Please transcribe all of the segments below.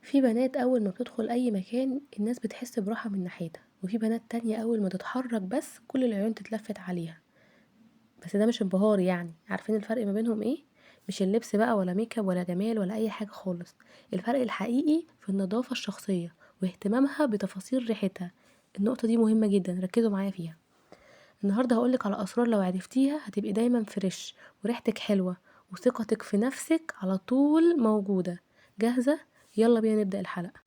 في بنات أول ما بتدخل أي مكان الناس بتحس براحة من ناحيتها، وفي بنات تانية أول ما تتحرك بس كل العيون تتلفت عليها. بس ده مش انبهار يعني، عارفين الفرق ما بينهم ايه؟ مش اللبس بقى ولا ميك اب ولا جمال ولا أي حاجة خالص. الفرق الحقيقي في النظافة الشخصية واهتمامها بتفاصيل ريحتها. النقطة دي مهمة جدا، ركزوا معايا فيها. النهاردة هقولك على أسرار لو عرفتيها هتبقي دايما fresh وريحتك حلوة وثقتك في نفسك على طول موجودة. جاهزة؟ يلا بينا نبدأ الحلقة.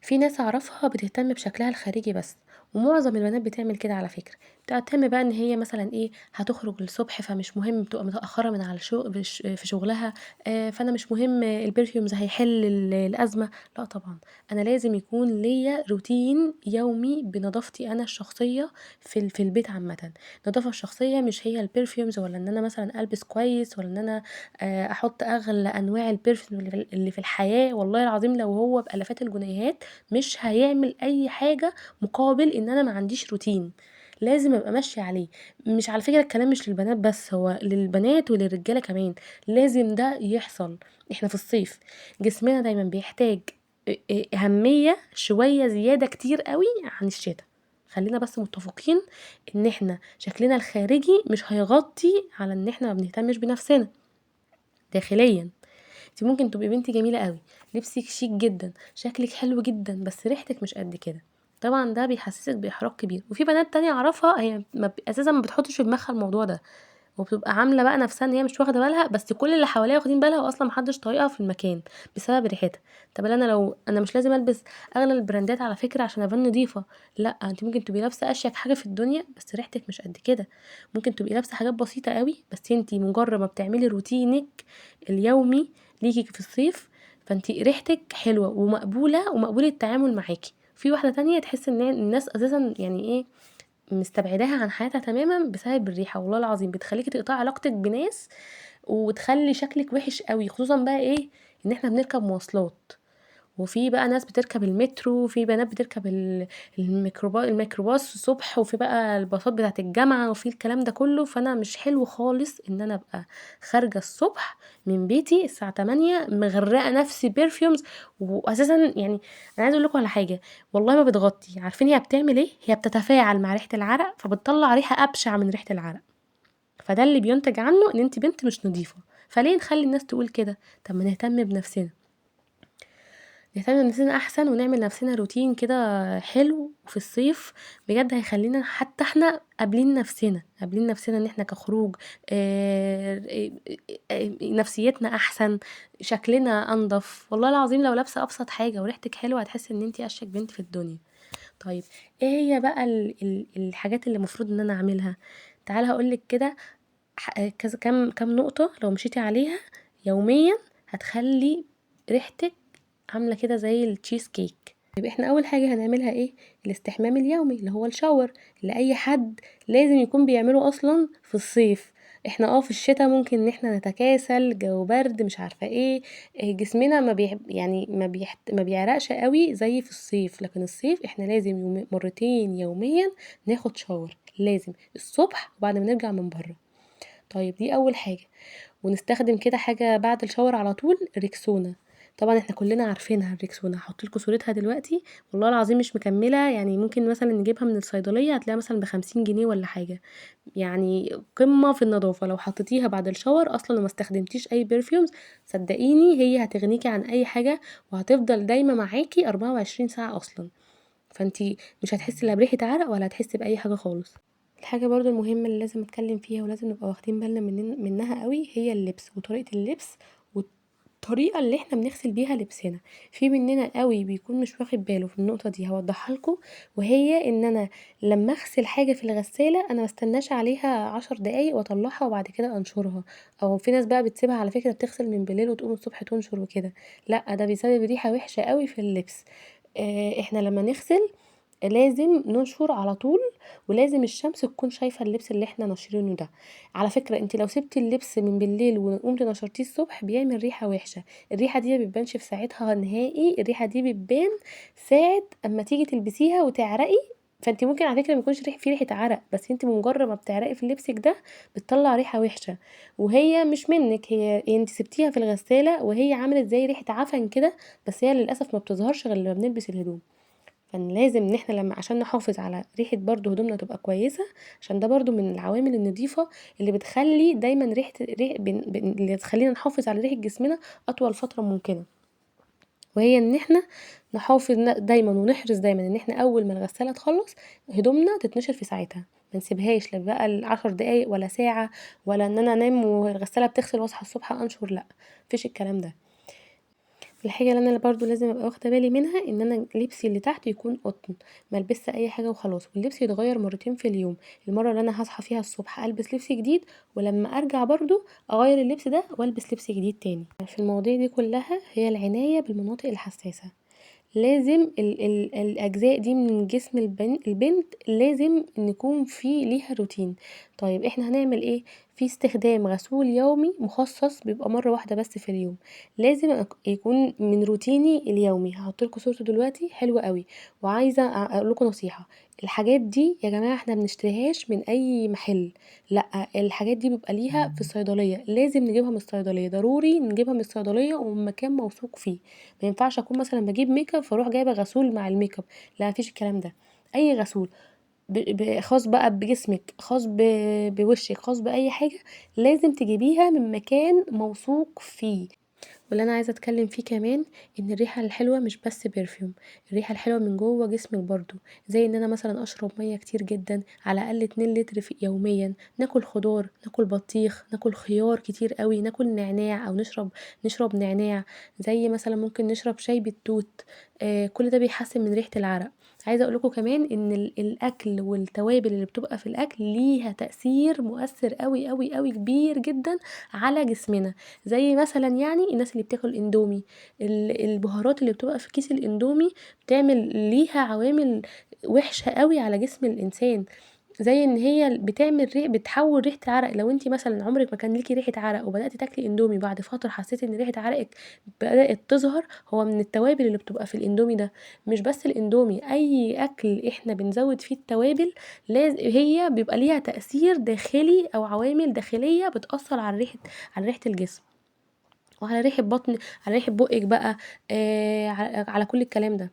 في ناس أعرفها بتهتم بشكلها الخارجي بس، ومعظم البنات بتعمل كده على فكرة. بتهتم بقى ان هي مثلا ايه، هتخرج الصبح فمش مهم بتبقى متأخرة من على في شغلها، فانا مش مهم ال perfumes هيحل الأزمة. لا طبعا، انا لازم يكون ليا روتين يومي بنظافتي انا الشخصية في البيت عامة. النظافة الشخصية مش هي ال perfumes، ولا ان انا مثلا البس كويس، ولا ان انا احط اغلى انواع ال perfume اللي في الحياة. والله العظيم لو هو بألافات الجنيهات مش هيعمل اي حاجة مقابل ان انا ما عنديش روتين لازم ابقى ماشية عليه. مش على فكرة الكلام مش للبنات بس، هو للبنات وللرجالة كمان، لازم ده يحصل. احنا في الصيف جسمنا دايما بيحتاج اهمية شوية زيادة كتير قوي عن الشتاء. خلينا بس متفقين ان احنا شكلنا الخارجي مش هيغطي على ان احنا ما بنهتمش بنفسنا داخليا. انت ممكن تبقي بنتي جميلة قوي، لبسك شيك جدا، شكلك حلو جدا، بس ريحتك مش قد كده. طبعا ده بيحسسك بإحراج كبير. وفي بنات تانية أعرفها هي أساسا ما بتحطش في دماغها الموضوع ده، وبتبقى عاملة بقى نفسها إن هي مش واخدة بالها، بس كل اللي حواليها واخدين بالها، وأصلا محدش طايقها في المكان بسبب ريحتها. طب أنا لو أنا مش لازم ألبس أغلى البراندات على فكرة عشان أبان نظيفة، لا، أنت ممكن تبقي لابسة أشيك حاجة في الدنيا بس ريحتك مش قد كده. ممكن تبقي لابسة حاجات بسيطة قوي، بس أنت مجرد ما بتعملي روتينك اليومي ليكي في الصيف فأنت ريحتك حلوة ومقبولة ومقبولة التعامل معاكي. في واحدة تانية تحس إن الناس أساساً يعني إيه مستبعداها عن حياتها تماماً بسبب الريحة. والله العظيم بتخليكي تقطعي علاقتك بناس وتخلي شكلك وحش قوي، خصوصاً بقى إيه إن إحنا بنركب مواصلات، وفي بقى ناس بتركب المترو، وفي بنات بتركب الميكروباص الصبح، وفي بقى الباصات بتاعت الجامعة، وفي الكلام ده كله. فأنا مش حلو خالص إن أنا أبقى خارجة الصبح من بيتي الساعة 8 مغرقة نفسي perfumes، وأساساً أنا عايزة أقول لكم على حاجة والله ما بتغطي. عارفين هي بتعمل إيه؟ هي بتتفاعل مع ريحة العرق فبتطلع ريحة أبشع من ريحة العرق، فده اللي بينتج عنه إن أنت بنت مش نظيفة. فليه نخلي الناس تقول كده؟ طب ما نهتم بنفسنا، نهتم بنفسنا أحسن، ونعمل نفسنا روتين كده حلو في الصيف بجد هيخلينا حتى احنا قابلين نفسنا، قابلين نفسنا ان احنا كخروج، نفسيتنا أحسن، شكلنا أنظف. والله العظيم لو لابسة أبسط حاجة وريحتك حلوة هتحسي ان انتي أشيك بنت في الدنيا. طيب ايه هي بقى الحاجات اللي المفروض ان انا اعملها؟ تعالى هقولك كده كذا كم نقطة لو مشيتي عليها يوميا هتخلي ريحتك عاملة كده زي التشيز كيك. يبقى احنا اول حاجة هنعملها ايه؟ الاستحمام اليومي اللي هو الشاور، اللي اي حد لازم يكون بيعمله اصلا في الصيف. احنا في الشتاء ممكن ان احنا نتكاسل، جو برد مش عارفة ايه، جسمنا ما بيح-، يعني ما بيحت-، ما بيعرقش قوي زي في الصيف. لكن الصيف احنا لازم مرتين يوميا ناخد شاور، لازم الصبح وبعد ما نرجع من بره. طيب دي اول حاجة. ونستخدم كده حاجة بعد الشاور على طول، ريكسونا. طبعا احنا كلنا عارفينها الريكسونا، هحط لكم صورتها دلوقتي. والله العظيم مش مكملة، ممكن مثلا نجيبها من الصيدلية هتلاقيها مثلا ب50 جنيه ولا حاجة، قمة في النظافة. لو حطيتيها بعد الشاور اصلا وما استخدمتيش اي perfumes صدقيني هي هتغنيكي عن اي حاجة، وهتفضل دايما معاكي 24 ساعة اصلا. فانتي مش هتحسي لا بريحة عرق ولا هتحسي بأي حاجة خالص. الحاجة برضو المهمة اللي لازم نتكلم فيها ولازم نبقى واخدين بالنا منها قوي هي اللبس وطريقة اللبس والطريقة اللي احنا بنغسل بيها لبسنا. في مننا قوي بيكون مش واخد باله في النقطة دي، هوضحها لكم، وهي ان انا لما اغسل حاجة في الغسالة انا ما استناش عليها 10 دقايق واطلعها وبعد كده انشرها، او في ناس بقى بتسيبها على فكرة بتغسل من بالليل وتقوم الصبح تنشر وكده، لا ده بيسبب ريحة وحشة قوي في اللبس. احنا لما نغسل لازم ننشر على طول، ولازم الشمس تكون شايفة اللبس اللي احنا ناشرينه ده. على فكرة انت لو سبتي اللبس من بالليل وقمتي نشرتيه الصبح بيعمل ريحة وحشة، الريحة دي ما بتبانش في ساعتها نهائي، الريحة دي بتبان ساعة اما تيجي تلبسيها وتعرقي فانت ممكن على فكرة ما يكونش في ريحه عرق، بس انت بمجرد ما بتعرقي في لبسك ده بتطلع ريحه وحشة، وهي مش منك، هي انت سبتيها في الغسالة وهي عملت زي ريحه عفن كده، بس هي للاسف ما بتظهرش غير لما بنلبس الهدوم. فلازم ان احنا لما عشان نحافظ على ريحه برضو هدومنا تبقى كويسة، عشان ده برضو من العوامل النظيفة اللي بتخلي دايما ريحه اللي تخلينا نحافظ على ريحه جسمنا اطول فترة ممكنة، وهي ان احنا نحافظ دايما ونحرص دايما ان احنا اول ما الغسالة تخلص هدومنا تتنشر في ساعتها، ما نسيبهاش لا بقى ال10 دقايق ولا ساعة، ولا ان انا انام والغساله بتغسل واصحى الصبح انشر، لا مفيش الكلام ده. الحاجة اللي انا برضو لازم ابقى واخده بالي منها ان انا لبسي اللي تحت يكون قطن، ما البسش اي حاجة وخلاص، واللبس يتغير مرتين في اليوم، المرة اللي انا هصحى فيها الصبح البس لبس جديد، ولما ارجع برضو اغير اللبس ده والبس لبس جديد تاني. في المواضيع دي كلها هي العناية بالمناطق الحساسة، لازم الاجزاء دي من جسم البنت لازم نكون في ليها روتين. طيب احنا هنعمل ايه؟ في استخدام غسول يومي مخصص بيبقى مرة واحدة بس في اليوم، لازم يكون من روتيني اليومي. هحط لكم صورته دلوقتي حلوة قوي. وعايزه اقول لكم نصيحة، الحاجات دي يا جماعة احنا ما بنشتريهاش من اي محل، لا الحاجات دي بيبقى ليها في الصيدلية، لازم نجيبها من الصيدلية، ضروري نجيبها من الصيدلية ومن مكان موثوق فيه. ما ينفعش اكون مثلا بجيب ميك اب فاروح جايبه غسول مع الميك اب، لا مفيش الكلام ده. اي غسول خاص بقى بجسمك، خاص بوشك، خاص باي حاجة، لازم تجيبيها من مكان موثوق فيه. واللي انا عايزه اتكلم فيه كمان ان الريحة الحلوة مش بس perfume، الريحة الحلوة من جوه جسمك برضو، زي ان انا مثلا اشرب مية كتير جدا، على الاقل 2 لتر يوميا، ناكل خضار، ناكل بطيخ، ناكل خيار كتير قوي، ناكل نعناع او نشرب نعناع، زي مثلا ممكن نشرب شاي بالتوت، كل ده بيحسن من ريحه العرق. عايزه اقول لكم كمان ان الاكل والتوابل اللي بتبقى في الاكل ليها تاثير مؤثر قوي قوي قوي كبير جدا على جسمنا، زي مثلا الناس اللي بتاكل اندومي، البهارات اللي بتبقى في كيس الاندومي بتعمل ليها عوامل وحشة قوي على جسم الانسان، زي ان هي بتعمل ريح، بتحول ريحه العرق. لو انت مثلا عمرك ما كان ليكي ريحه عرق وبداتي تاكلي اندومي، بعد فترة حسيتي ان ريحه عرقك بدات تظهر، هو من التوابل اللي بتبقى في الاندومي ده. مش بس الاندومي، اي اكل احنا بنزود فيه التوابل هي بيبقى ليها تاثير داخلي او عوامل داخلية بتاثر على ريحه، على ريحه الجسم وعلى ريحه بطن، على ريحه بقك بقى، على كل الكلام ده.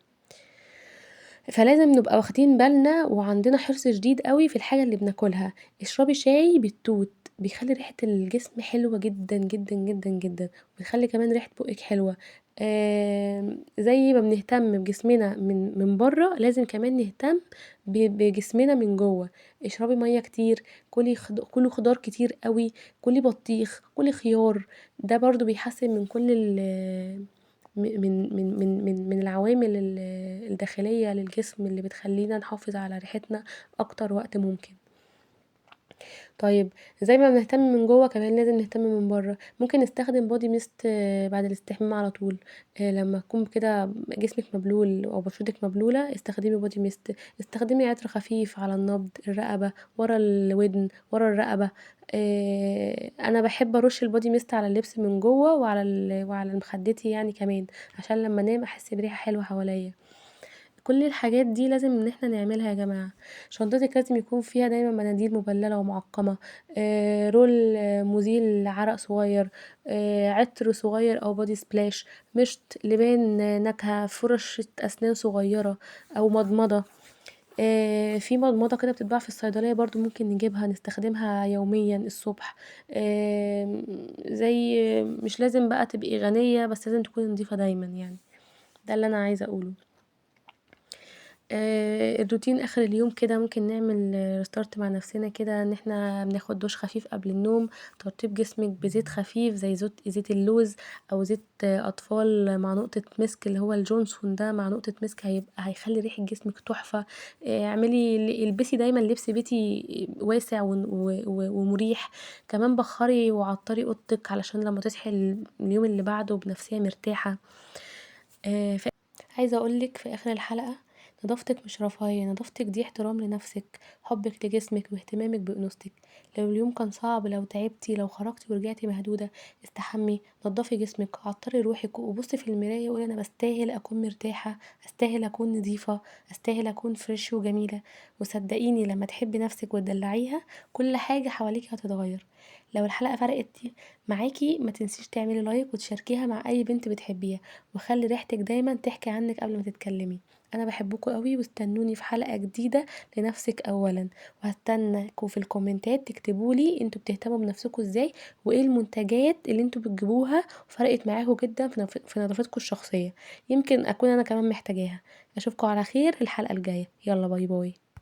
فلازم نبقى واخدين بالنا وعندنا حرص شديد قوي في الحاجة اللي بناكلها. اشربي شاي بالتوت، بيخلي ريحة الجسم حلوة جدا جدا جدا جدا، وبيخلي كمان ريحة بقك حلوة. زي ما بنهتم بجسمنا من بره، لازم كمان نهتم بجسمنا من جوه. اشربي مية كتير، كلي خضار كتير قوي، كلي بطيخ، كلي خيار، ده برضو بيحسن من كل من من من من من العوامل الداخلية للجسم اللي بتخلينا نحافظ على ريحتنا أكتر وقت ممكن. طيب زي ما بنهتم من جوه كمان لازم نهتم من بره. ممكن نستخدم body mist بعد الاستحمام على طول، لما تكون كده جسمك مبلول أو بشرتك مبلولة استخدمي body mist، استخدمي عطر خفيف على النبض، الرقبة، ورا الودن، ورا الرقبة. أنا بحب أرش ال body mist على اللبس من جوه وعلى مخدتي كمان، عشان لما انام أحس بريحة حلوة حواليا. كل الحاجات دي لازم ان احنا نعملها يا جماعة. شنطتك لازم يكون فيها دايما مناديل مبللة ومعقمة، roll مزيل عرق صغير، عطر صغير او body splash، مشط، لبان نكهة، فرشة اسنان صغيرة او مضمضة. في مضمضة كده بتتباع في الصيدلية برضو ممكن نجيبها نستخدمها يوميا الصبح. زي مش لازم بقى تبقي غنية، بس لازم تكوني نظيفة دايما. ده اللي انا عايزة اقوله. الروتين اخر اليوم كده ممكن نعمل restart مع نفسنا كده، ان احنا بناخد دوش خفيف قبل النوم، ترطيب جسمك بزيت خفيف زي زيت اللوز او زيت اطفال مع نقطة مسك اللي هو الجونسون ده مع نقطة مسك، هيخلي ريحة جسمك تحفة. البسي دايما لبس بيتي واسع ومريح. كمان بخري وعطري اوضتك علشان لما تصحي اليوم اللي بعده بنفسية مرتاحة. عايزة اقولك في اخر الحلقة نظافتك مش رفاهية، نظافتك دي احترام لنفسك، حبك لجسمك واهتمامك بأنوثتك. لو اليوم كان صعب، لو تعبتي، لو خرجتي ورجعتي مهدودة، استحمي، نظفي جسمك، عطري روحك، وبصي في المراية وقولي أنا بستاهل أكون مرتاحة، أستاهل أكون نظيفة، أستاهل أكون fresh وجميلة. وصدقيني لما تحبي نفسك وتدلعيها كل حاجة حواليكي هتتغير. لو الحلقة فرقت معاكي ما تنسيش تعملي like وتشاركيها مع أي بنت بتحبيها، وخلي ريحتك دايما تحكي عنك قبل ما تتكلمي. أنا بحبكم قوي، واستنوني في حلقة جديدة لنفسك أولا، وهستناكم في الكومنتات تكتبولي انتوا بتهتموا بنفسكم ازاي، وايه المنتجات اللي انتوا بتجيبوها وفرقت معاكم جدا في نظافتكم الشخصية، يمكن أكون أنا كمان محتاجاها. أشوفكم على خير الحلقة الجاية، يلا bye bye.